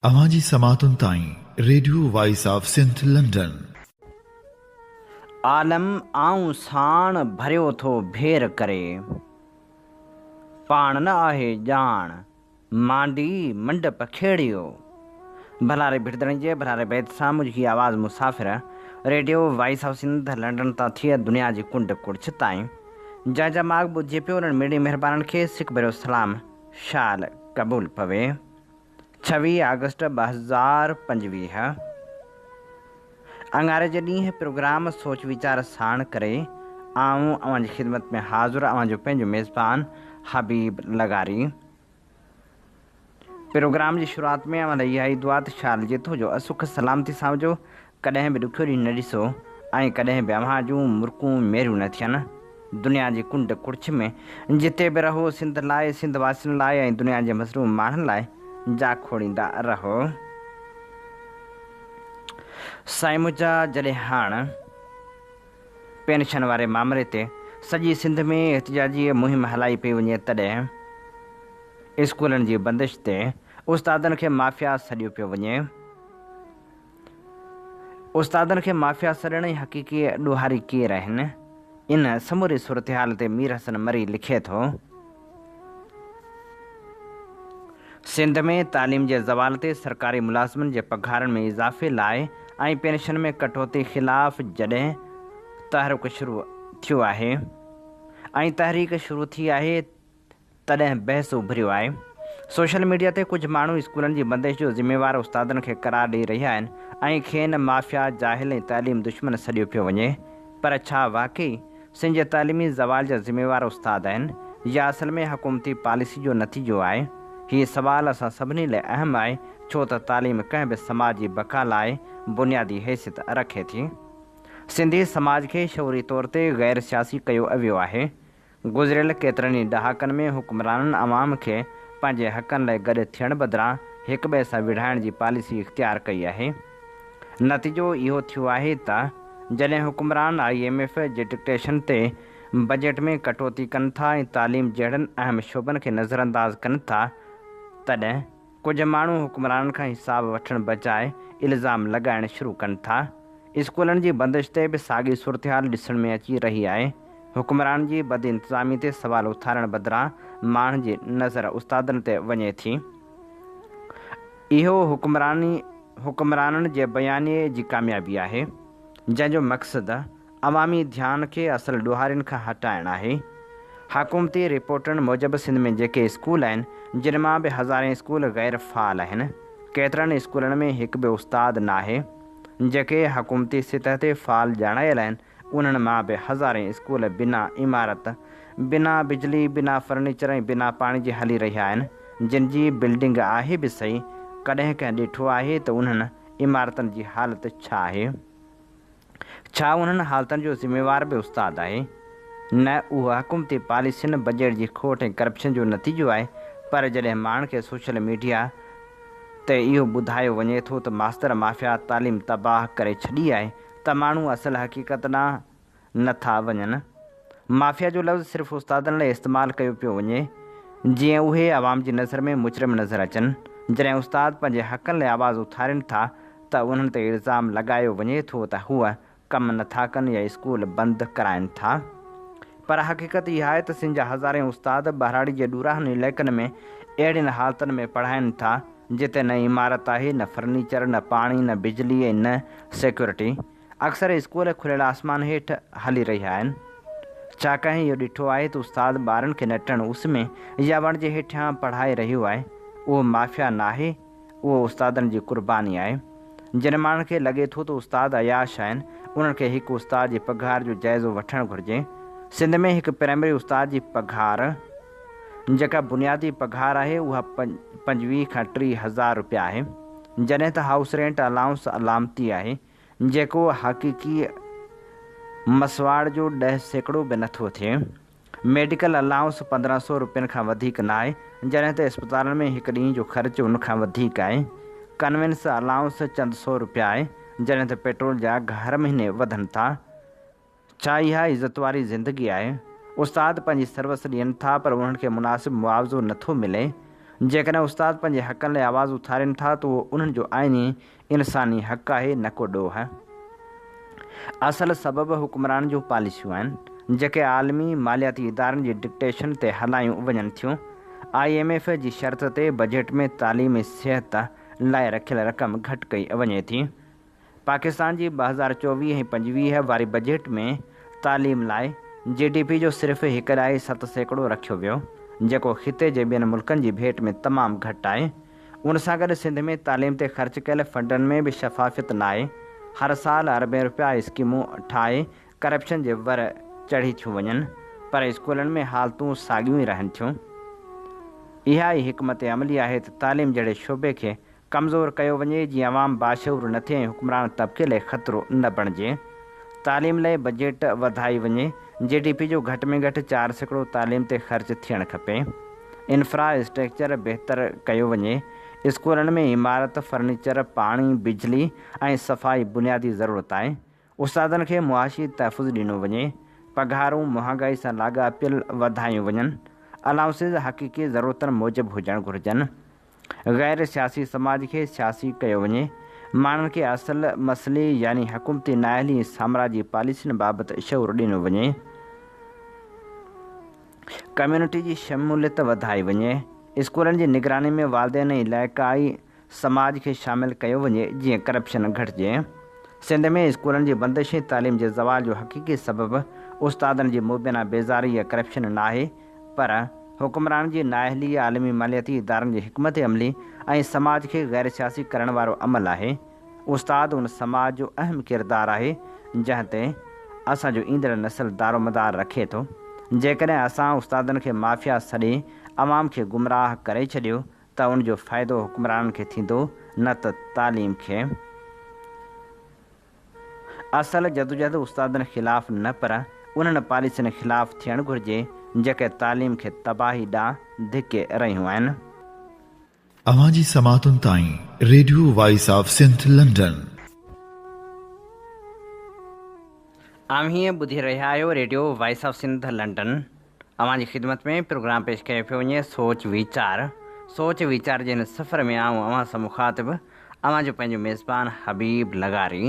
اوهان جي سماعتن تائين radio voice of Sindh London. عالم آئون ساڻ ڀريو ٿو ڀير ڪري. پاڻ نه آهي ڄاڻ، مانڊي منڊ پکيڙيو. ڀلاري ڀڙدڻي جي ڀلاري بيت سان منهنجي هي آواز مسافر radio voice of Sindh London تان ٿي دنيا جي ڪنڊ ڪڙڇ تائين جنهن جا ماڳ ٻڌجي پيو انهن مڙني مهربانن کي سڪ ڀريو سلام شال قبول پوي. ڇويهه آگسٽ 2025 اڱاري جي ڏينهن پروگرام سوچ ويچار ساڻ ڪري آئون اوهان جي خدمت ۾ حاضر اوهان جو پنهنجو ميزبان حبيب لغاري. پروگرام جي شروعات ۾ اوهان لاء اها ئي دعا ته شال جت هجو سک سلامتي سان هجو ڪڏهن به ڏکيو ڏينهن نه ڏسو ۽ ڪڏهن به اوهان جون مرڪون ميريون نه ٿين. دنيا جي ڪنڊ ڪڙڇ ۾ جتي به رهو سنڌ لاء، سنڌ واسين لاء ۽ دنيا جي مظلوم ماڻهن لاء جاکوڙيندا رهو. سائين منهنجا جڏهن هاڻ پينشن واري مامري تي سڄي سنڌ ۾ احتجاجي مهم هلائي پئي وڃي تڏهن اسڪولن جي بندش تي استادن کي مافيا سڏيو پيو وڃي. استادن کي مافيا سڏڻ ۽ حقيقي ڏوهاري ڪير آهن؟ ان سموري صورتحال تي مير حسن مري لکي ٿو. سنڌ ۾ تعليم جي زوال تي سرڪاري ملازمن جي پگهارن ۾ اضافي لاء ۽ پينشن ۾ ڪٽوتي خلاف جڏهن تحرڪ شروع ٿيو آهي ۽ تحريڪ شروع ٿي آهي تڏهن بحث اڀريو آهي. سوشل ميڊيا تي ڪجهه ماڻهو اسڪولن جي بندش جو ذميوار استادن کي قرار ڏئي رهيا آهن ۽ کين مافيا، جاهل ۽ تعليم دشمن سڏيو پيو وڃي پر ڇا واقعي سنڌ جي تعليمي زوال جا ذميوار استاد آهن يا اصل ۾ حڪومتي پاليسي جو نتيجو آهي؟ هي سوال اسان سڀني لاء اهم آهي ڇو ته تعليم ڪنهن به سماج جي بقا لاء بنيادي حيثيت رکي ٿي. سنڌي سماج کي شعوري طور تي غير سياسي ڪيو ويو آهي. گذريل ڪيترن ئي ڏهاڪن ۾ حڪمرانن عوام کي پنهنجي حقن لاء گڏ ٿيڻ بدران هڪٻئي سان وڙهائڻ جي پاليسي اختيار ڪئي آهي. نتيجو اهو ٿيو آهي ته جڏهن حڪمران I M F جي ڊڪٽيشن تي بجيٽ ۾ ڪٽوتي ڪن ٿا ۽ تعليم جهڙن اهم شعبن کي نظرانداز ڪن ٿا تڏهن ڪجهه ماڻهو حڪمرانن کان حساب وٺڻ بجاء الزام لڳائڻ شروع ڪن ٿا. اسڪولن جي بندش تي به ساڳي صورتحال ڏسڻ ۾ اچي رهي آهي. حڪمرانن جي بدانتظامي تي سوال اٿارڻ بدران ماڻهن جي نظر استادن تي وڃي ٿي. اهو حڪمراني حڪمرانن جي بيانيي جي ڪاميابي آهي، جنهن جو مقصد عوامي ڌيان کي اصل ڏوهارين کان هٽائڻ آهي. حڪومتي رپورٽن موجب سنڌ ۾ جيڪي اسڪول آهن، جن مان به هزارين اسڪول غير فعال آهن. ڪيترن اسڪولن ۾ هڪ به استاد ناهي. جيڪي حڪومتي سطح تي فعال ڄاڻايل آهن، انهن مان به هزارين اسڪول بنا عمارت، بنا بجلي، بنا فرنيچر ۽ بنا پاڻي جي هلي رهيا آهن، جن جي بلڊنگ آهي به سهي، ڪڏهن ڪنهن ڏٺو آهي ته انهن عمارتن جي حالت ڇا آهي؟ ڇا انهن حالتن جو ذميوار به استاد آهي؟ نه، اهو حڪومتي پاليسين، بجيٽ جي کوٽ ۽ ڪرپشن جو نتيجو آهي، پر جڏهن ماڻهن کي سوشل ميڊيا تي اهو ٻڌايو وڃي ٿو ته ماستر مافيا تعليم تباهه ڪري ڇڏي آهي ته ماڻهو اصل حقيقت ڏانهن نه ٿا وڃن. مافيا جو لفظ صرف استادن لاء استعمال ڪيو پيو وڃي، جيئن اهي عوام جي نظر ۾ مجرم نظر اچن. جڏهن استاد پنهنجي حقن لاء آواز اٿارين ٿا ته انهن تي الزام لڳايو وڃي ٿو ته هو ڪم نه ٿا ڪن يا اسڪول بند ڪرائين ٿا. پر حقيقت اها آهي ته سنڌ جا هزارين استاد ٻهراڙي جي ڏوراهن علائقن ۾ اهڙين حالتن ۾ پڙهائين ٿا، جتي نه عمارت آهي، نه فرنيچر، نه پاڻي، نه بجلي ۽ نه سيڪيورٽي. اڪثر اسڪول کليل آسمان هيٺ هلي رهيا آهن. ڇا ڪنهن اهو ڏٺو آهي ته استاد ٻارن کي نٽهڻ اس ۾ يا وڻ جي هيٺيان پڙهائي رهيو آهي؟ اهو مافيا ناهي، اهو استادن جي قرباني آهي. جن ماڻهن کي لڳي ٿو ته استاد عياش آهن، انهن کي هڪ استاد جي پگهار جو جائزو وٺڻ گهرجي. سنڌ ۾ هڪ پرائمري استاد جي پگهار، جيڪا بنيادي پگهار آهي، اها 25 کان 30 هزار رپيا آهي. جڏهن ته هائوس رينٽ الائونس علامتي آهي، جيڪو حقيقي مسواڙ جو 10% به نٿو ٿئي. ميڊيڪل الائونس 15 سو رپين کان وڌيڪ ناهي، جڏهن ته اسپتالن ۾ هڪ ڏينهن جو خرچ ان کان وڌيڪ آهي. ڪنوينس الائونس چند سو رپيا آهي، جڏهن ته پيٽرول جا اگهه هر مهيني وڌن ٿا. ڇا اها عزت واري زندگي آهي؟ استاد پنهنجي سروس ڏين ٿا پر انهن کي مناسب معاوضو نٿو ملي. جيڪڏهن استاد پنهنجي حقن لاء آواز اٿارين ٿا ته اهو انهن جو آئيني انساني حق آهي نه ڪو ڏوهه. اصل سبب حڪمرانن جون پاليسيون آهن، جيڪي عالمي مالياتي ادارن جي ڊڪٽيشن تي هلايون وڃن ٿيون. I M F جي شرط تي بجيٽ ۾ تعليم ۽ صحت لاء رکيل رقم گهٽ ڪئي وڃي ٿي. پاڪستان جي 2024 ۽ 25 واري بجيٽ ۾ تعليم لاء جي ڊي پي جو صرف هڪ ڏهائي 7% رکيو ويو، جيڪو خطي جي ٻين ملڪن جي ڀيٽ ۾ تمام گهٽ آهي. ان سان گڏ سنڌ ۾ تعليم تي خرچ ڪيل فنڊن ۾ به شفافيت ناهي، هر سال اربين رپيا اسڪيمون ٺاهي ڪرپشن جي ور چڙهي ٿيون وڃن، پر اسڪولن ۾ حالتون ساڳيون ئي رهن ٿيون. اها ئي حڪمت عملي آهي ته تعليم جهڙي شعبي کي ڪمزور ڪيو وڃي جيئن عوام باشعور نه ٿئي ۽ حڪمران طبقي لئه خطرو نه بڻجي. تعليم لئه بجيٽ وڌائي وڃي، جي ڊي پي جو گهٽ ۾ گهٽ 4% تعليم تي خرچ ٿيڻ کپي. انفرا اسٽرڪچر بهتر ڪيو وڃي، اسڪولن ۾ عمارت، فرنيچر، پاڻي، بجلي ۽ صفائي بنيادي ضرورت آهي. استادن کي معاشي تحفظ ڏنو وڃي، پگهارون مهانگائي سان لاڳاپيل وڌايون وڃن، الائونسز حقيقي ضرورتن موجب هجڻ گهرجن. غير سياسي سماج کي سياسي ڪيو وڃي، ماڻهن کي اصل مسئلي يعني حڪومتي نااهلي ۽ سامراجي پاليسين بابت شعور ڏنو وڃي، ڪميونٽي جي شموليت وڌائي وڃي، اسڪولن جي نگراني ۾ والدين ۽ علائقائي سماج کي شامل ڪيو وڃي جيئن ڪرپشن گهٽجي. سنڌ ۾ اسڪولن جي بندش ۽ تعليم جي زوال جو حقيقي سبب استادن جي مبينا بيزاري يا ڪرپشن ناهي پر حڪمرانن جي نااهلي، عالمي مالياتي ادارن جي حڪمت عملي ۽ سماج کي غير سياسي ڪرڻ وارو عمل آهي. استاد ان سماج جو اهم ڪردار آهي جنهن تي اسان جو ايندڙ نسل دارومدار رکي ٿو. جيڪڏهن اسان استادن کي مافيا سڏي عوام کي گمراهه ڪري ڇڏيو ته ان جو فائدو حڪمرانن کي ٿيندو نه ته تعليم کي. اصل جدوجهد استادن خلاف نه پر انهن پاليسين خلاف ٿيڻ گهرجي جيڪي تعليم کي تباهي ڏانهن ڌڪي رهيون آهن. اوهان جي سماعتن تائين radio voice of Sindh London. اوهين ٻڌي رهيا آهيو radio voice of Sindh London. اوهان جي خدمت ۾ پروگرام پيش ڪيو پيو وڃي سوچ ويچار. سوچ ويچار جي هن سفر ۾ آئون اوهان سان مخاطب اوهان جو پنهنجو ميزبان حبيب لغاري.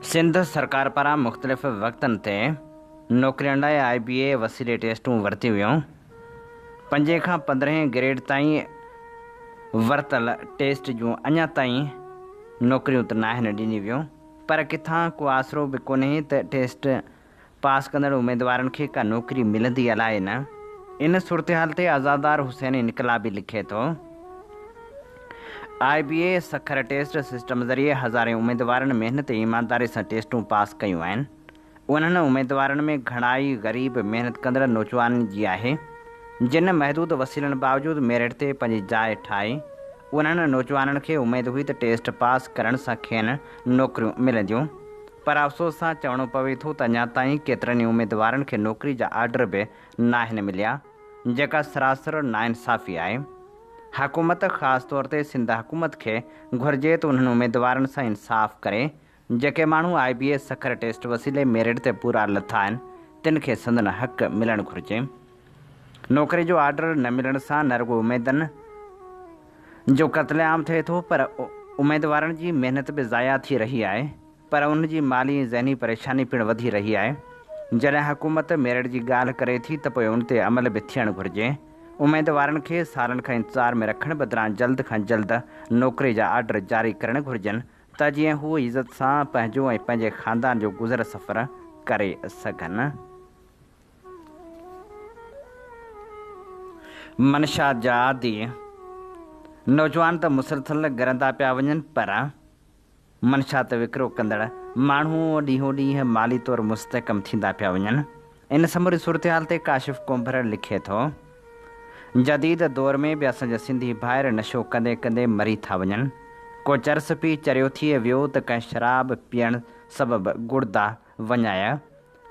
سنڌ سرڪار پاران مختلف وقتن تي نوڪرين لاء آء بي اي وسيلي ٽيسٽون ورتيون ويون. پنجين کان پندرهين گريڊ تائين ورتل ٽيسٽ جون اڃا تائين نوڪريون ته ناهن ڏنيون ويون پر ڪٿان ڪو آسرو به ڪونهي ته ٽيسٽ پاس ڪندڙ اميدوارن کي ڪا نوڪري ملندي الائي نه؟ ان صورتحال تي عزادار حسين انقلابي لکي ٿو، I B A Sukkur test system ذريعي هزارين اميدوارن محنت ۽ ايمانداري سان ٽيسٽون پاس ڪيون آهن. انهن اميدوارن ۾ گهڻائي غريب محنت ڪندڙ نوجوانن جي آهي، جن محدود وسيلن باوجود ميرٽ تي پنهنجي جاء ٺاهي. انهن نوجوانن کي اميد هئي ته ٽيسٽ پاس ڪرڻ سان کين نوڪريون ملنديون. پر افسوس سان چوڻو پوي ٿو ته اڃا تائين ڪيترن ئي اميدوارن کي نوڪري جا آرڊر به ناهن مليا، جيڪا سراسر ناانصافي آهي. حڪومت خاص طور تي سنڌ حڪومت کي گهرجي ته انهن اميدوارن سان انصاف ڪري، جيڪي ماڻهو آء بي اي سکر ٽيسٽ وسيلي ميرٽ تي پورا لٿا آهن، تن کي سندن حق ملڻ گهرجي. نوڪري جو آرڊر نه ملڻ سان نه رڳو اميدن جو قتل عام ٿئي ٿو پر اميدوارن جي محنت به ضايع ٿي رهي آهي پر انهن جي مالي ۽ ذهني پريشاني پڻ وڌي رهي آهي. جڏهن حڪومت ميرٽ جي ڳالهه ڪري ٿي ته پوء ان تي عمل به ٿيڻ گهرجي. اميدوارن کي سالن کان انتظار ۾ رکڻ بدران جلد کان جلد نوڪري جا آرڊر جاري ڪرڻ گهرجن ته جيئن هو عزت سان پنهنجو ۽ پنهنجي خاندان جو گذر سفر ڪري سگهن. منشا جا عادي نوجوان ته مسلسل ڳرندا پيا وڃن پر منشيات وڪرو ڪندڙ ماڻهو ڏينهون ڏينهن مالي طور مستحڪم ٿيندا پيا وڃن. ان سموري صورتحال تي ڪاشف ڪنڀر لکي ٿو، جديد دور ۾ به اسان جا سنڌي ڀائر نشو ڪندي ڪندي مري ٿا وڃن. ڪو چرس پي چريو ٿي ويو ته ڪنهن شراب پيئڻ سبب گڙدا وڃايا.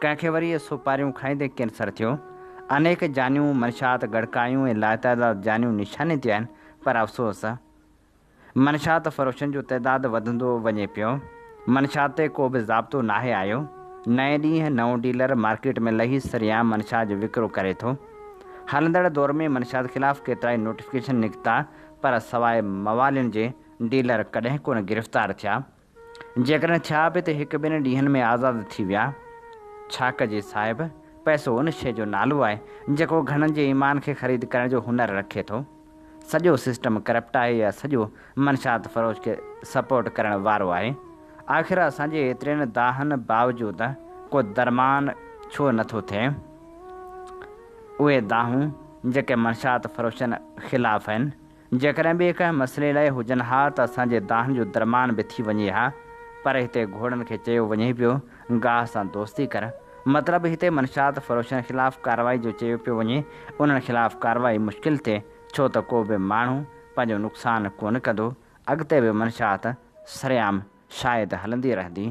ڪنهن کي وري سوپاريون کائيندي ڪينسر ٿيو. انيڪ جانيون منشيات ڳڙڪايون ۽ لاتعداد جانيون نشاني تي آهن پر افسوس! منشيات فروشن جو تعداد وڌندو وڃي پيو. منشيات تي ڪو به ضابطو ناهي آيو. نئين ڏينهن نئون ڊيلر مارڪيٽ ۾ لهي سرعام منشيات جو وڪرو ڪري ٿو. هلندڙ دور ۾ منشيات خلاف ڪيترائي نوٽيفڪيشن نڪتا پر سواء موالين جي ڊيلر ڪڏهن ڪونه گرفتار ٿيا. جيڪڏهن ٿيا به ته هڪ ٻن ڏينهن ۾ آزاد ٿي ويا. ڇا ڪجي صاحب، پئسو ان شيء جو نالو آهي، جيڪو گهڻن جي ايمان کي خريد ڪرڻ جو هنر رکي ٿو. سڄو سسٽم ڪرپٽ آهي يا سڄو منشيات فروش کي سپورٽ ڪرڻ وارو آهي. آخر اسان جي ايترين دانهن باوجود ڪو درمان ڇو نه ٿو ٿئي؟ اهي دانهون جيڪي منشيات فروشن خلاف آهن، جيڪڏهن ٻئي ڪنهن مسئلي لاء هجن ها ته اسان جي دانهن جو درمان به ٿي وڃي ها، پر هتي گهوڙن کي چيو وڃي پيو گاهه سان دوستي ڪر. مطلب هتي منشيات فروشن خلاف ڪارروائي جو چيو پيو وڃي، انهن خلاف ڪارروائي مشڪل ٿئي، ڇو ته ڪو به ماڻهو پنهنجو نقصان ڪونه ڪندو، اڳتي به منشيات سرعام شايد هلندي رهندي.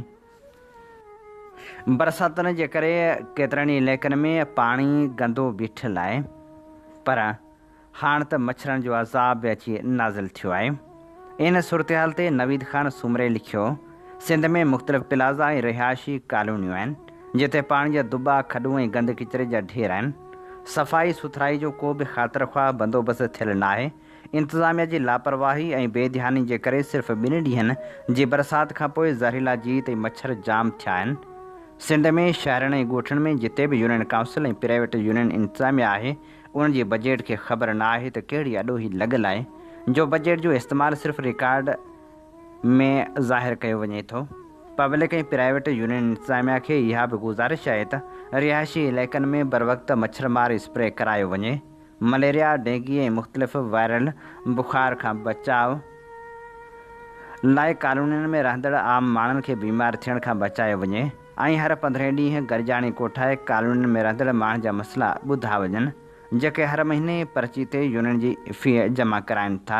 برساتن جي ڪري ڪيترن ئي علائقن ۾ پاڻي گندو بيٺل آهي پر هاڻ ته مڇرن جو عذاب به اچي نازل ٿيو آهي. ان صورتحال تي نويد خان سومري لکيو، سنڌ ۾ مختلف پلازا ۽ رهائشي ڪالونيون آهن، جتي پاڻي جا دٻا، کڏون ۽ گند ڪچري جا ڍير آهن. صفائي سٿرائي جو ڪو به خاطر خواهه بندوبست ٿيل ناهي. انتظاميا جي لاپرواهي ۽ بي ڌياني جي ڪري صرف ٻن ڏينهن جي برسات کانپوء زهريلا جيت ۽ مڇر جام ٿيا آهن. سنڌ ۾ شهرن ۽ ڳوٺن ۾ جتي به يونين ڪائونسل ۽ پرائيويٽ يونين انتظاميا آهي انهن جي بجيٽ کي خبر نه آهي ته ڪهڙي اڏوهي لڳل آهي جو بجيٽ جو استعمال صرف رڪارڊ ۾ ظاهر ڪيو وڃي ٿو. پبلڪ ۽ پرائيويٽ يونين انتظاميا کي اها به گذارش آهي ته رهائشي علائقن ۾ بروقت مڇر مار اسپري ڪرايو وڃي. مليريا، ڊينگي ۽ مختلف وائرل بخار کان بچاء لاء ڪالونين ۾ رهندڙ عام ماڻهن کي بيمار ٿيڻ کان بچايو وڃي ۽ هر پندرهين ڏينهن گڏجاڻي ڪوٺائي ڪالونين ۾ رهندڙ ماڻهن جا مسئلا ٻڌا وڃن جيڪي هر مهيني پرچي تي يونين جي في جمع ڪرائين ٿا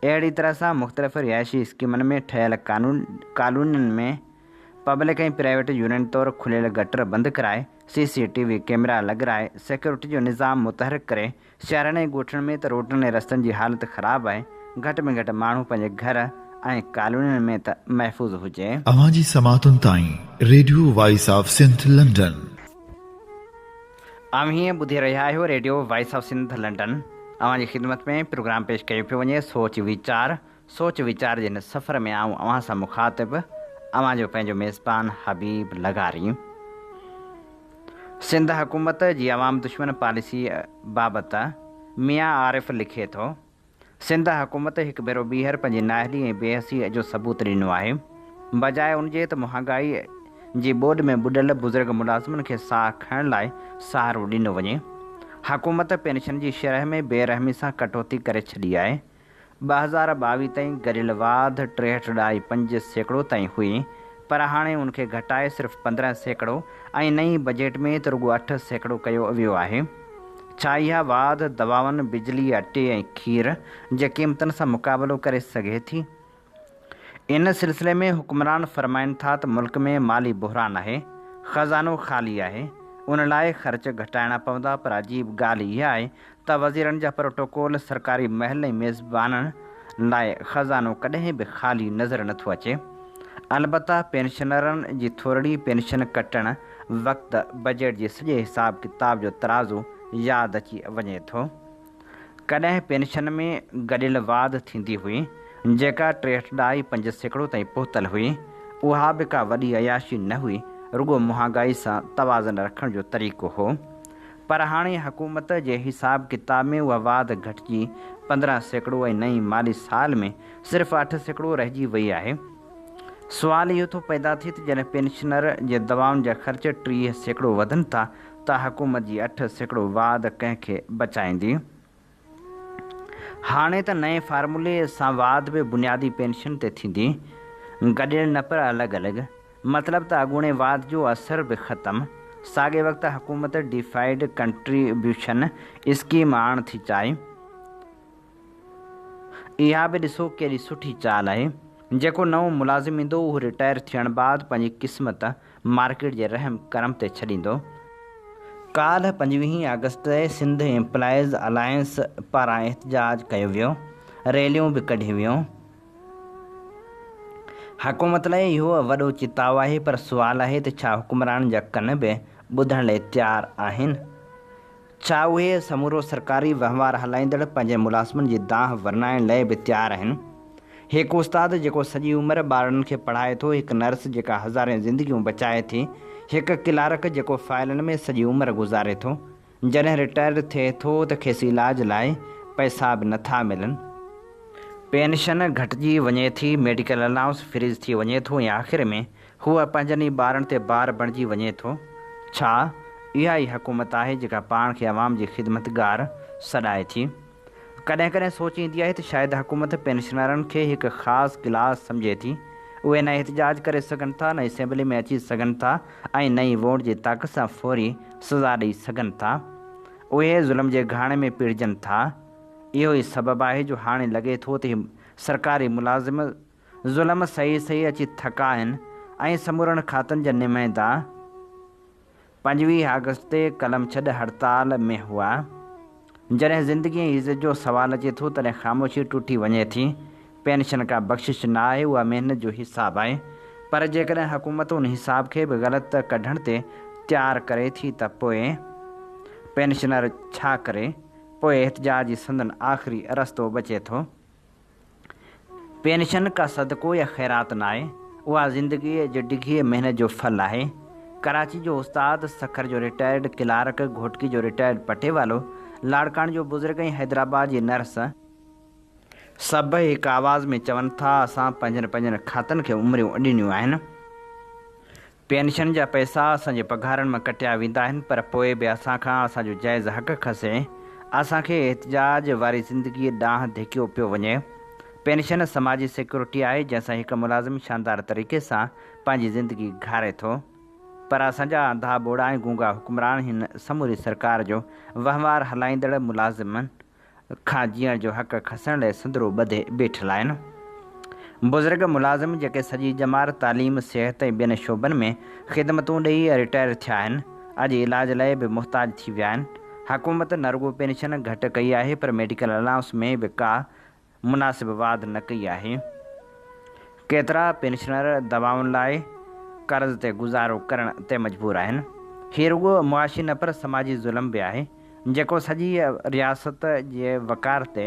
اهڙي طرح سان مختلف رهائشي اسڪيمن ۾ ٺهيل ڪالونين ۾ پبلڪ ۽ پرائيويٽ يونين طور کليل گٽر بند ڪرائي سي سي ٽي وي ڪيمرا لڳرائي سيڪيورٽي جو نظام متحرڪ ڪري، شهرن ۽ ڳوٺن ۾ ته روڊن ۽ رستن جي حالت خراب آهي، گهٽ ۾ گهٽ ماڻهو پنهنجي گهر ۽ ڪالونين ۾ ته محفوظ هجي. اوهان جي سماعتن تائين radio voice of Sindh London. اوهين ٻڌي رهيا آهيو radio voice of Sindh London. اوهان جي خدمت ۾ پروگرام پيش ڪيو پيو وڃي سوچ ويچار. سوچ ويچار جي هن سفر ۾ آئون اوهان سان مخاطب اوهان جو پنهنجو ميزبان حبيب لغاري. سنڌ حڪومت جي عوام دشمن پاليسي بابت ميان عارف لکي ٿو، سنڌ حڪومت هڪ ڀيرو ٻيهر پنهنجي نااهلي ۽ بيحسي جو ثبوت ڏنو آهي. بجاء ان جي ته مهانگائي جي ٻوڏ ۾ ٻڏل بزرگ ملازمن کي ساهه کڻڻ لاء سهارو ڏنو وڃي. حڪومت پينشن جي شرح ۾ بي رحمي سان ڪٽوتي ڪري ڇڏي آهي. 2022 تائين گڏيل واڌ ٽيهٺ ڏهائي 5% تائين هئي پر هاڻي ان کي گهٽائي صرف 15% ۽ نئين بجيٽ ۾ ته رڳو 8% ڪيو ويو آهي. ڇا اها واڌ دوائن، بجلي، اٽي ۽ کير جي قيمتن سان مقابلو ڪري سگهي ٿي؟ ان سلسلي ۾ حڪمران فرمائن ٿا ته ملڪ ۾ مالي بحران آهي، خزانو خالي آهي، ان لاء خرچ گهٽائڻا پوندا پر عجيب ڳالهه اها آهي ته وزيرن جا پروٽوڪول، سرڪاري محل ۽ ميزبانن لاء خزانو ڪڏهن به خالي نظر نٿو اچي. البته پينشنرن جي ٿورڙي پينشن ڪٽڻ وقت بجيٽ جي سڄي حساب ڪتاب جو ترازو ياد اچي وڃي ٿو. ڪڏهن پينشن ۾ گڏيل واڌ ٿيندي هئي، جيڪا ٽيهٺ ڏهائي 5% تائين پهتل هئي، اها به ڪا وڏي عياشي نه هئي، رڳو مهانگائي سان توازن رکڻ جو طريقو هو. پر هاڻي حڪومت جي حساب ڪتاب ۾ اها واڌ گهٽجي 15% ۽ نئين مالي سال ۾ صرف 8% رهجي وئي آهي. سوال اهو ٿو پيدا ٿئي ته جڏهن پينشنر جي دوائن جا خرچ 30% وڌن ٿا ته حڪومت جي 8% واڌ ڪنهن کي بچائيندي؟ هاڻي ته نئين فارمولي سان واڌ به بنيادي پينشن تي ٿيندي، گڏيل نه پر الڳ الڳ. مطلب ته اڳوڻي واڌ جو اثر به ختم. ساڳئي وقت حڪومت ڊيفائيڊ ڪنٽريبيوشن اسڪيم آڻڻ ٿي چاهي. اها به ڏسو ڪيڏي سٺي چال آهي. جيڪو نئون ملازم ايندو اهو رٽائر ٿيڻ بعد پنهنجي قسمت مارڪيٽ جي رحم ڪرم تي ڇڏيندو. ڪالهه پنجويهين آگسٽ تي سنڌ ايمپلائيز الائنس پاران احتجاج ڪيو ويو، ريليون به ڪڍيون ويون. حڪومت لاء اهو وڏو چتاء آهي پر سوال آهي ته ڇا حڪمرانن جا ڪن به ٻڌڻ لاء تيار آهن؟ ڇا اهي سمورو سرڪاري وهنوار هلائيندڙ پنهنجن ملازمن جي دانهن ورنائڻ لئه به تيار آهن؟ هڪ استاد جيڪو سڄي عمر ٻارڙن کي پڙهائي ٿو، هڪ نرس جيڪا هزارين زندگيون بچائي ٿي، هڪ ڪلارڪ جيڪو فائلن ۾ سڄي عمر گذاري ٿو، جڏهن رٽائرڊ ٿئي ٿو ته کيس علاج لاء پئسا به نٿا ملن. پينشن گهٽجي وڃي ٿي، ميڊيڪل الائونس فريز ٿي وڃي ٿو ۽ آخر ۾ هو پنهنجن ئي ٻارن تي بار بڻجي وڃي ٿو. ڇا اها ئي حڪومت آهي جيڪا پاڻ کي عوام جي خدمتگار سڏائي ٿي؟ ڪڏهن ڪڏهن سوچ ايندي آهي ته شايد حڪومت پينشنرن کي هڪ خاص ڪلاس سمجهي ٿي. اهي نه احتجاج ڪري سگهن ٿا، نه اسيمبلي ۾ اچي سگهن ٿا ۽ نه ئي ووٽ جي طاقت سان فوري سزا ڏئي سگهن ٿا. اهي ظلم جي گهاڻي ۾ پيڙجن ٿا. اهو ئي سبب آهي جو هاڻي لڳي ٿو ته هي سرڪاري ملازم ظلم سهي سهي اچي ٿڪا آهن ۽ سمورن کاتن جا نمائندا 25 آگسٽ تي قلم ڇڏ هڙتال ۾ هئا. جڏهن زندگي ۽ عزت جو سوال اچي ٿو تڏهن خاموشي ٽٽي وڃي ٿي. پينشن ڪا بخشش نه آهي، اها محنت جو حساب آهي. پر جيڪڏهن حڪومت ان حساب کي به غلط ڪڍڻ تي تيار ڪري ٿي ته پوء پينشنر ڇا ڪري؟ پوء احتجاج ئي سندن آخري رستو بچي ٿو. پينشن ڪا صدقو يا خيرات ناهي، اها زندگيء جي ڊگهيء محنت جو ڦل آهي. ڪراچي جو استاد، سکر جو رٽائرڊ ڪلارڪ، گهوٽڪي جو رٽائرڊ پٽيوالو، لاڙڪاڻي جو بزرگ ۽ حيدرآباد جي نرس، سڀ هڪ آواز ۾ چون ٿا، اسان پنهنجن پنهنجن کاتن کي عمريون ڏنيون آهن. پينشن جا پئسا اسان جي پگهارن مان ڪٽيا ويندا آهن پر پوء به اسان کان اسان جو جائز حق کسي اسان کي احتجاج واري زندگي ڏانهن ڌڪيو پيو وڃي. پينشن سماجي سيڪيورٽي آهي جنهن سان هڪ ملازم شاندار طريقي سان پنهنجي زندگي گهاري ٿو پر اسان جا انڌا ٻوڙا ۽ گونگا حڪمران هن سموري سرڪار جو وهنوار هلائيندڙ ملازمن کان جيئڻ جو حق کسڻ لئه سندرو ٻڌي بيٺل آهن. بزرگ ملازم جيڪي سڄي ڄمار تعليم، صحت ۽ ٻين شعبن ۾ خدمتون ڏئي رٽائر ٿيا آهن، اڄ علاج لئه به محتاج ٿي ويا آهن. حڪومت نه رڳو پينشن گهٽ ڪئي آهي پر ميڊيڪل الائونس ۾ به ڪا مناسب واڌ نه ڪئي آهي. ڪيترا پينشنر دوائن لاء قرض تي گذارو ڪرڻ تي مجبور آهن. هي رڳو معاشي نه پر سماجي ظلم به آهي، جيڪو سڄي رياست جي وقار تي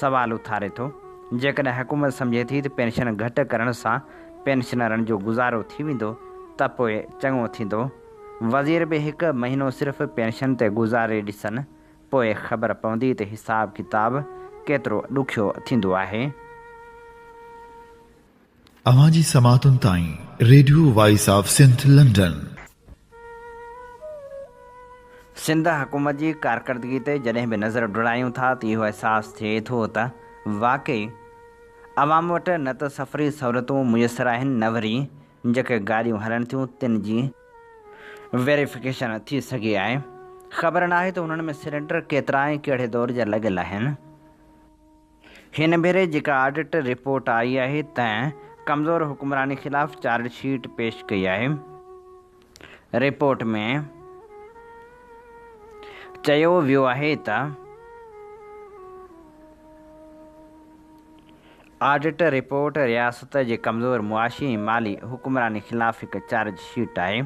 سوال اٿاري ٿو. جيڪڏهن حڪومت سمجهي ٿي ته پينشن گهٽ ڪرڻ سان پينشنرن جو گذارو ٿي ويندو ته پوء چڱو ٿيندو. وزير به هڪ مهينو صرف پينشن تي گذاري ڏسن پوء خبر پوندي ته حساب ڪتاب ڪيترو ڏکيو ٿيندو آهي. اوهان جي سماعتن تائين radio voice of Sindh London. Sindh حڪومت جي ڪارڪردگي تي جڏهن به نظر ڊوڙايون ٿا ته اهو احساس ٿئي ٿو ته واقعي عوام وٽ نه ته سفري سهولتون ميسر آهن نه وري جيڪي گاڏيون هلن ٿيون تن جي ويريفڪيشن ٿي سگهي آهي. خبر ناهي ته انهن ۾ سلينڊر ڪيترا ۽ ڪهڙي دور جا لڳل آهن. هن ڀيري جيڪا آڊٽ رپورٽ آئي آهي تنهن ڪمزور حڪمراني خلاف چارج شيٽ پيش ڪئي آهي. رپورٽ ۾ چيو ويو آهي ته. آڊٽ رپورٽ رياست جي ڪمزور معاشي ۽ مالي حڪمراني خلاف هڪ چارج شيٽ آهي.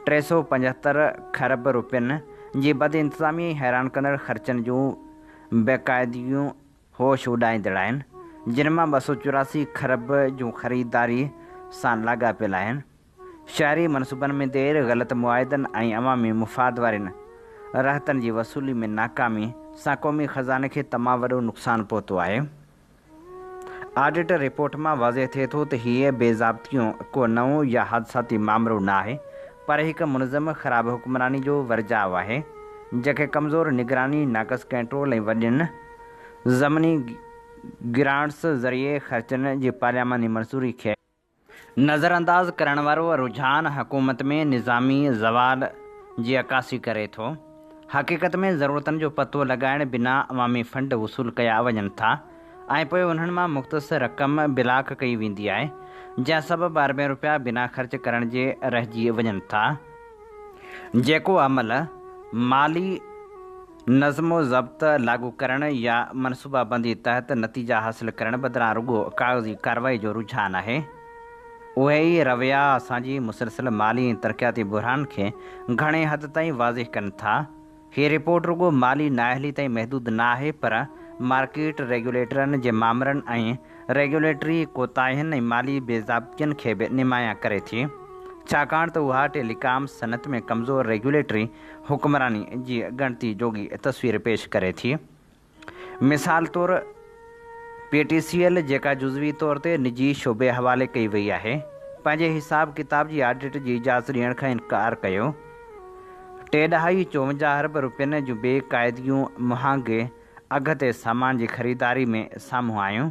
375 کرب روپين جي بدانتظامي ۽ حيران ڪندڙ خرچن جون بيقاعدگيون هوش اڏائيندڙ آهن، جن مان 284 کرب جون خريداري سان لاڳاپيل آهن. شهري منصوبن ۾ دير، غلط معاهدن ۽ عوامي مفاد وارين رهتن جي وصولي ۾ ناڪامي سان قومي خزاني کي تمام وڏو نقصان پهتو آهي. آڊٽ رپورٽ مان واضح ٿئي ٿو ته هيء بي ضابطگيون ڪو نئون يا حادثاتي مامرو نه آهي، پر هڪ منظم خراب حڪمراني جو ورجاء آهي، جنهن کي ڪمزور نگراني، ناقص ڪنٽرول ۽ وڏين ضمني گرانٽس ذريعي خرچن جي پارلياماني منظوري کي نظرانداز ڪرڻ وارو رجحان حڪومت ۾ نظامي زوال جي عڪاسي ڪري ٿو. حقيقت ۾ ضرورتن جو پتو لڳائڻ بنا عوامي فنڊ وصول ڪيا وڃن ٿا ۽ پوء انهن مان مختص رقم بلاڪ ڪئي ويندي آهي، جنهن سبب اربين روپيا بنا خرچ ڪرڻ جي رهجي وڃن ٿا. جيڪو عمل مالي نظم و ضبط لاڳو ڪرڻ يا منصوبابندي تحت نتيجا حاصل ڪرڻ بدران رڳو ڪاغذي ڪارروائي جو رجحان آهي. اهي ئي رويا اسان جي مسلسل مالي ۽ ترقياتي بحران کي گهڻي حد تائين واضح ڪن ٿا. هي رپورٽ رڳو مالي نااهلي تائين محدود نه آهي پر مارڪيٽ ريگيوليٽرن جي مامرن ۽ ريگيوليٽري ڪوتاهين ۽ مالي بي ضابطگين کي به نمايان ڪري ٿي، ڇاڪاڻ ته اها ٽيليڪام صنعت ۾ ڪمزور ريگيوليٽري حڪمراني جي ڳڻتي جوڳي تصوير پيش ڪري ٿي. مثال طور پي ٽي سي ايل جيڪا جزوي طور تي نجي شعبي حوالي ڪئي وئي آهي، پنهنجي حساب ڪتاب جي آڊٽ جي اجازت ڏيڻ کان انڪار ڪيو. ٽي ڏهائي چوونجاهه ارب روپين جون بي قاعدگيون مهانگي اگهه تي سامان جي خريداري ۾ سامهون آيون.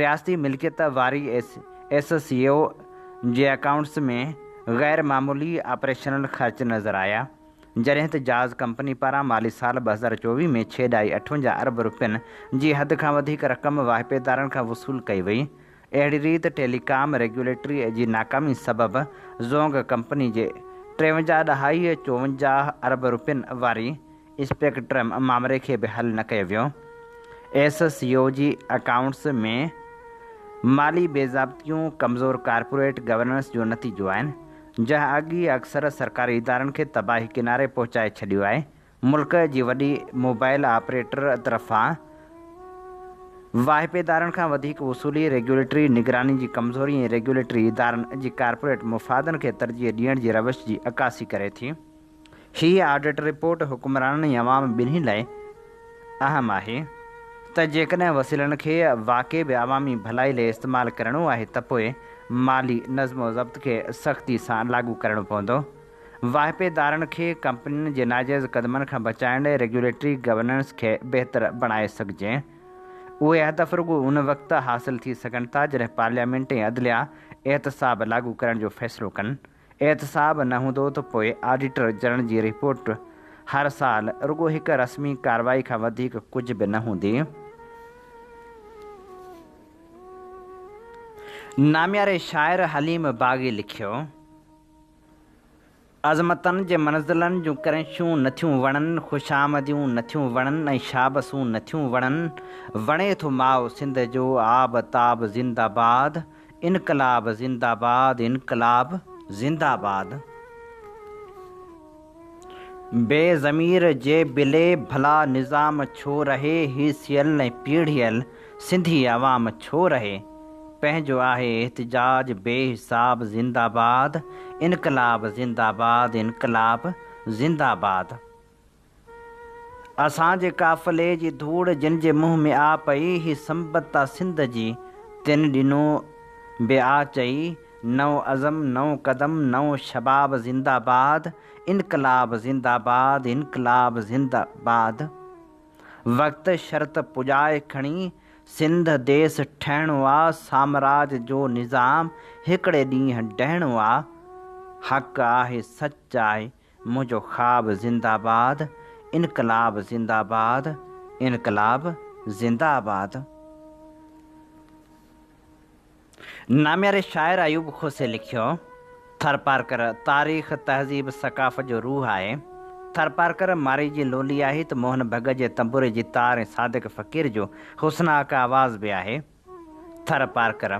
رياستي ملڪيت واري ايس سي او جي اڪائونٽس ۾ غير معمولي آپريشنل خرچ نظر آيا، جڏهن ته جاز ڪمپني پاران مالي سال 2024 ۾ ڇهه ڏهائي اٺونجاهه ارب روپين جي حد کان وڌيڪ رقم واهپيدارن کان وصول ڪئي وئي. اهڙي ريت ٽيلي ڪام ريگيوليٽري جي ناڪامي سبب زونگ ڪمپني جي ٽيونجاهه ڏهائي چوونجاهه ارب روپين واري اسپيڪٽرم مامري کي به حل نه ڪيو ويو. ايس سي او جي اڪائونٽس ۾ مالي بي ضابطگيون ڪمزور ڪارپوريٽ گورننس جو نتيجو آهن، جنهن اڳ ئي اڪثر سرڪاري ادارن کي تباهي ڪناري پهچائي ڇڏيو آهي. ملڪ جي وڏي موبائل آپريٽر طرفان واهپيدارن کان وڌيڪ وصولي، ريگيوليٽري نگراني جي ڪمزوري ۽ ريگيوليٽري ادارن جي ڪارپوريٽ مفادن کي ترجيح ڏيڻ جي روش جي عڪاسي ڪري ٿي. هيء آڊٽ رپورٽ حڪمرانن ۽ عوام ٻنهي لاء اهم آهي ته جيڪڏهن وسيلن کي واقعي به عوامي ڀلائي لاء استعمال ڪرڻو آهي ته پوء مالي نظم و ضبط کي سختي سان لاڳو ڪرڻو پوندو. واهپيدارن کي ڪمپنين جي ناجائز قدمن کان بچائڻ لاء ريگيوليٽري گورننس کي بهتر بڻائي سگهجي. اهي هدف رڳو ان وقت حاصل ٿي سگهن ٿا جڏهن پارليامينٽ ۽ عدليه احتساب لاڳو ڪرڻ جو فيصلو ڪن. احتساب نه هوندو ته پوء آڊيٽر جنرل جي رپورٽ هر سال رڳو هڪ رسمي ڪارروائي کان وڌيڪ ڪجهه به نه هوندي. نامياري شاعر حليم باغي لکيو. عظمتن جي منزلن جون ڪرنشون نه ٿيون وڻن، خوشامديون نه ٿيون وڻن ۽ شابسون نه ٿيون وڻن، وڻي ٿو ماء سنڌ جو آب تاب زنده باد، انقلاب زنده باد انقلاب زنده باد. بي ضمير جي بلي ڀلا نظام ڇو رهي هيسيل ۽ پيڙهيل سنڌي عوام ڇو رهي پنهنجو آهي احتجاج بي حساب زنده باد انقلاب زنده باد انقلاب زنده باد. اسان جي قافلي جي ڌوڙ جن جي منهن ۾ آ پئي، هي سنبت آ سنڌ جي، تن ڏنو به آ چئي، نئون عزم، نئون قدم، نئون شباب زنده باد، انقلاب زنده باد، انقلاب زنده باد. وقت شرط پڄائي کڻي، سنڌ ديس ٺهڻو آ، سامراج جو نظام هڪڙي ڏينهن ڊهڻو آ، حق آهي سچ آهي، منهنجو خواب زنده باد، انقلاب زنده باد، انقلاب زنده باد. نامياري شاعر ايوب کوسي لکيو، ٿرپارڪر تاريخ، تهذيب، ثقافت جو روح آهي. ٿرپارڪر مارئي جي لولي آهي ته موهن ڀڳت جي تنبوري جي تار ۽ صادق فقير جو حسناڪ آواز به آهي. ٿر پارڪر،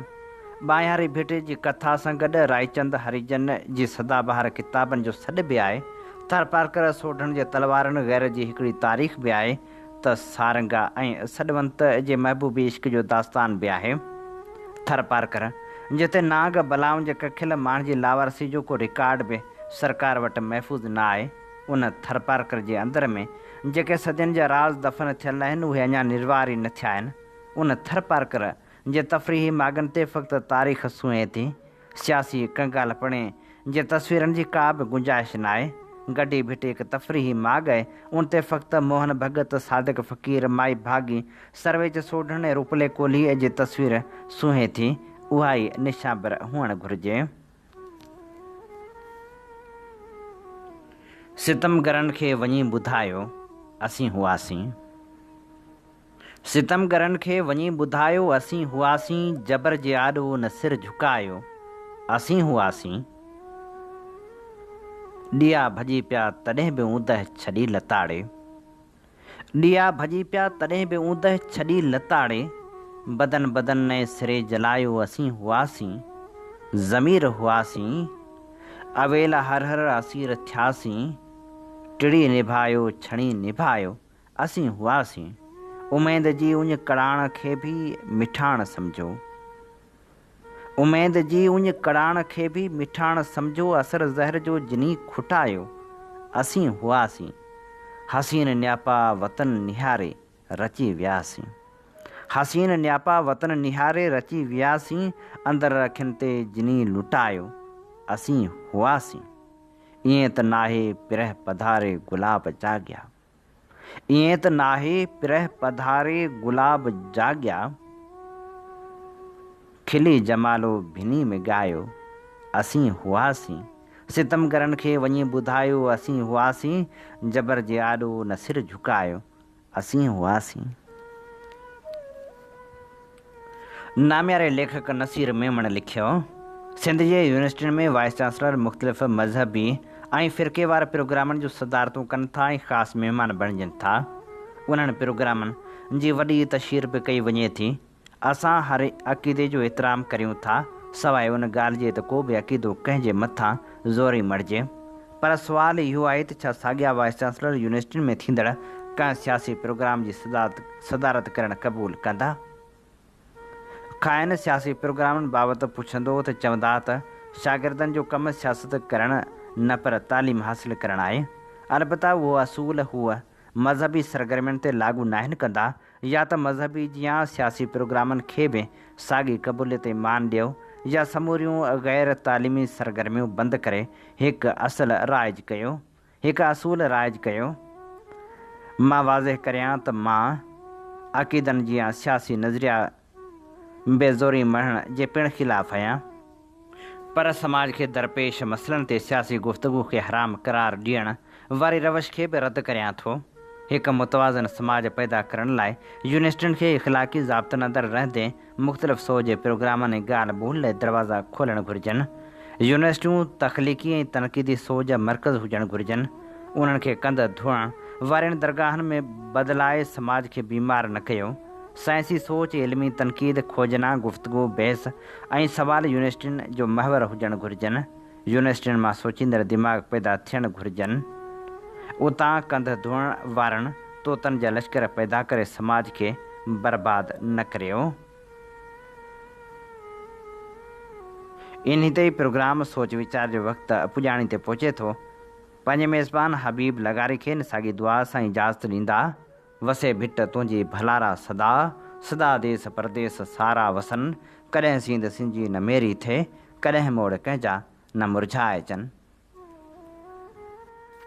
ٻانهياري ڀٽ جي ڪٿا سان گڏ رائچند هريجن جي سدا بهار ڪتابن جو سڏ به آهي. ٿر پارڪر سوڍن جي تلوارن غيرت جي هڪڙي تاريخ به آهي ته سارنگا ۽ سڏونت جي محبوبي عشق جو داستان به آهي. ٿر پارڪر، جتي نانگ بلائن جي ڪکيل ماڻهن جي لاوارثي جو ڪو رڪارڊ به سرڪار وٽ محفوظ نه آهي، ان ٿرپارڪر جي اندر ۾ جيڪي صدين جا راز دفن ٿيل آهن اهي اڃا نروار ئي نه ٿيا آهن. ان ٿرپارڪر جي تفريحي ماڳن تي فقط تاريخ سونهين ٿي، سياسي ڪنگالپڻي جي تصويرن جي ڪا به گنجائش ناهي. گڍي ڀٽ هڪ تفريحي ماڳ آهي، ان تي فقط موهن ڀڳت، صادق فقير، مائي ڀاڳي، سرويچ سوڍن ۽ روپلي ڪولهيء جي تصوير سونهين ٿي، اها ئي نشانبر هئڻ گهرجي. ستمگرن کي وڃي ٻڌايو، اسين هئاسين. ستمگرن کي وڃي ٻڌايو اسين هئاسين جبر جي آڏو نه سر جهڪايو اسين هئاسين ڏيئا ڀڄي پيا تڏهن به اوندهه ڇڏي لتاڙي ڏيئا ڀڄي پيا تڏهن به اوندهه ڇڏي لتاڙي بدن بدن نئين سري جلايو اسين هئاسين ضمير هئاسين اويل هر هر اسير ٿياسين. ٽڙي نڀايو ڇڻي نڀايو، اسين هئاسين. اميد جي اڃ ڪڙاڻ کي به مٺاڻ سمجهو. اميد جي اڃ ڪڙاڻ کي به مٺاڻ سمجهو اثر زهر جو جني کٽايو، اسين هئاسين. حسين نياپا وطن نهاري رچي وياسين. حسين نياپا وطن نهاري رچي وياسين اندر اکين تي جني لٽايو، اسين هئاسين. ائين ته ناهي پرهه پڌاري گلاب جاڳيا. ائين ته ناهي پرهه پڌاري گلاب جاڳيا. کلي جمالو ڀني ۾ ڳايو، اسين هئاسين. ستمگرن کي وڃي ٻڌايو، اسين هئاسين. جبر جي آڏو نه سر جهڪايو، اسين هئاسين. نامياري ليکڪ نصير ميمڻ لکيو، سنڌ جي يونيورسٽين ۾ وائيس چانسلر مختلف مذهبي ۽ فرقيوار پروگرامن جون صدارتون ڪن ٿا ۽ خاص مهمان بڻجن ٿا. انهن پروگرامن جي وڏي تشهير به ڪئي وڃي ٿي. اسان هر عقيدي جو احترام ڪريون ٿا، سواء ان ڳالهه جي ته ڪو به عقيدو ڪنهن جي مٿان زوري مڙهجي. پر سوال اهو آهي ته ڇا ساڳيا وائيس چانسلر يونيورسٽين ۾ ٿيندڙ ڪنهن سياسي پروگرام جي صدارت ڪرڻ قبول ڪندا؟ کانئن سياسي پروگرامن بابت پڇندو ته چوندا ته شاگردن جو ڪم سياست ڪرڻ نه پر تعليم حاصل ڪرڻ آهي. البته اهو اصول هو مذهبي سرگرمين تي لاڳو ناهن ڪندا يا ته مذهبي جيان سياسي پروگرامن کي به ساڳي قبوليت ۽ مان ڏيو يا سموريون غير تعليمي سرگرميون بند ڪري هڪ اصل رائج ڪيو هڪ اصول رائج ڪيو. مان واضح ڪريان ته مان عقيدن جيان سياسي نظريا به زوري مڙهڻ جي پڻ خلاف آهيان. پر سماج کي درپيش مسئلن تي سياسي گفتگو کي حرام قرار ڏيڻ واري روش کي به رد ڪريان ٿو. هڪ متوازن سماج پيدا ڪرڻ لاء يونيورسٽين کي اخلاقي ضابطن اندر رهندي مختلف سوچ جي پروگرامن ۽ ڳالهه ٻولهه لاء دروازا کولڻ گهرجن. يونيورسٽيون تخليقي ۽ تنقيدي سوچ جا مرڪز هجڻ گهرجن. انهن کي ڪنڌ ڌوئڻ وارين درگاهن ۾ بدلائي سماج کي بيمار نه ڪيو. سائنسي سوچ، علمي تنقيد، کوجنا، گفتگو، بحث ۽ سوال يونيورسٽين جو محور هجڻ گهرجن. يونيورسٽين مان سوچيندڙ دماغ پيدا ٿيڻ گهرجن. اتان ڪنڌ ڌوئڻ وارن طوطن جا لشڪر پيدا ڪري سماج کي برباد نه ڪريو. انهي تي ئي پروگرام سوچ ويچار جو وقت پڄاڻي تي پهچي ٿو. پنهنجي ميزبان حبيب لغاري کي ان ساڳي دعا سان اجازت ڏيندا. وسي ڀٽ تنهنجي ڀلارا سدا، سدا ديس پرديس سارا وسن، ڪڏهن سينڌ سنجي نه ميري ٿئي، ڪڏهن موڙ ڪنهن جا نه مرجهائجن.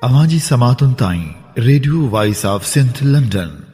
اوهان جي سماعتن تائين radio voice of Sindh London.